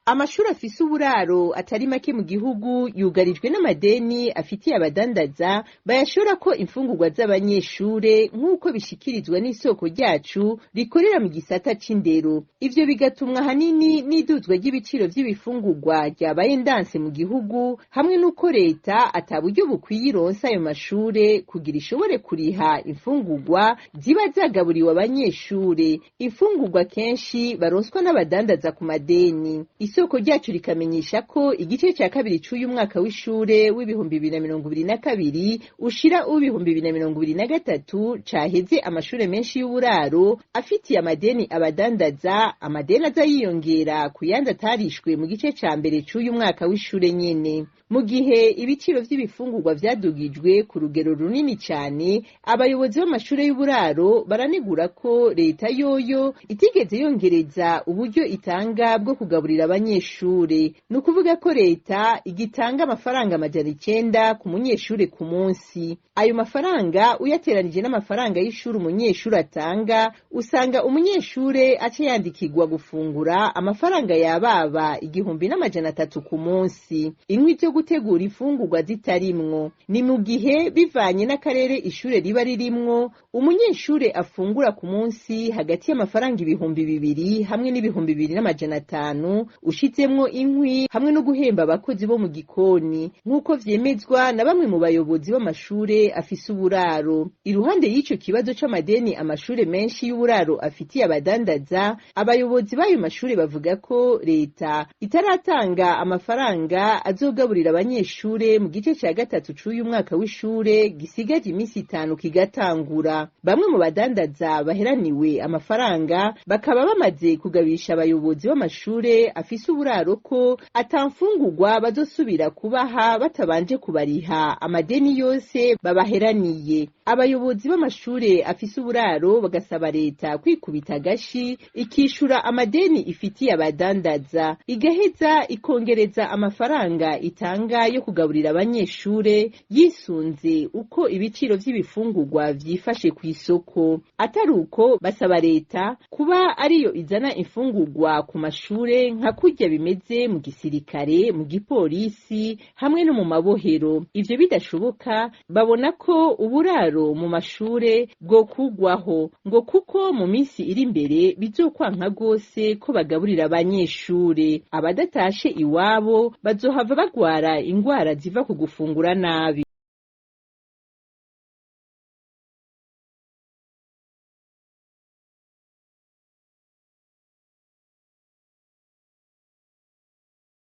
Amashuri afise uburaro atari make mu gihugu yugarijwe n'amadeni afitiye abadandaza bayashorako imfungurwa z'abanyeshure, nk'uko bishikirizwa n'isoko ryacu rikorera mu gisata c'indero. Ivyo bigatumwa ahanini n'iduzwa ry'ibiciro vy'ibifungurwa ryabaye ndanse mu gihugu, hamwe n'uko leta ata buryo bukwiye ironsa ayo mashure kugira ishobore kuriha imfungurwa ziba zagaburiwe abanyeshure, imfungurwa kenshi baronswa n'abadandaza ku madeni. Isoko ryacu rikamenyesha ko igice ca kabiri c'uyu mwaka w'ishure w'2022 ushira uw'2023 caheze amashure menshi y'uburaro afitiye amadeni abadandaza, amadeni aza yiyongera ku yandi atarishwe mu gice ca mbere c'uyu mwaka w'ishure nyene. Mu gihe ibiciro vy'ibifungurwa vyadugijwe ku rugero runini cane, abayobozi b'amashure y'uburaro baranegura ko leta yoyo itigeze yongereza uburyo itanga bwo kugaburira abanyeshure. Ni ukuvuga ko leta igitanga amafaranga 900 ku munyeshure ku munsi. Ayo mafaranga uyateranije n'amafaranga y'ishure umunyeshure atanga, usanga umunyeshure aca yandikirwa gufungura amafaranga yababa 1300 ku munsi. Inkwi zo gutegura imfungurwa zitarimwo. Ni mu gihe bivanye n'akarere ishure riba ririmwo, umunyeshure afungura ku munsi hagati y'amafaranga 2000 hamwe n'2500, ushizemwo inkwi hamwe no guhemba abakozi bo mu gikoni, nk'uko vyemezwa na bamwe mu bayobozi b'amashure afise uburaro. Iruhande y'ico kibazo c'amadeni amashure menshi y'uburaro afitiye abadandaza, abayobozi b'ayo mashure bavuga ko leta itaratanga amafaranga azogaburira abanyeshure mu gice ca gatatu c'uyu mwaka w'ishure gisigaje iminsi 5 kigatangura. Bamwe mu badandaza baheraniwe amafaranga bakaba bamaze kugabisha abayobozi b'amashure afise uburaro ko atamfungurwa bazosubira kubaha batabanje kubariha amadeni yose babaheraniye. Abayobozi b'amashure afise uburaro bagasaba leta kwikubita agashi ikishura amadeni ifitiye abadandaza, igaheza ikongereza amafaranga itanga yo kugaburira abanyeshure yisunze uko ibiciro vy'ibifungurwa vyifashe kw'isoko. Atari uko basaba leta kuba ariyo izana imfungurwa ku mashure nka kurya bimeze mu gisirikare, mu gipolisi hamwe no mu mabohero. Ivyo bidashoboka babona ko uburaro mu mashure bwokugwaho, ngo kuko mu minsi iri imbere bizokwanka gose ko bagaburira abanyeshure. Abadatashe iwabo bazohava bagwara ingwara ziva ku gufungura nabi.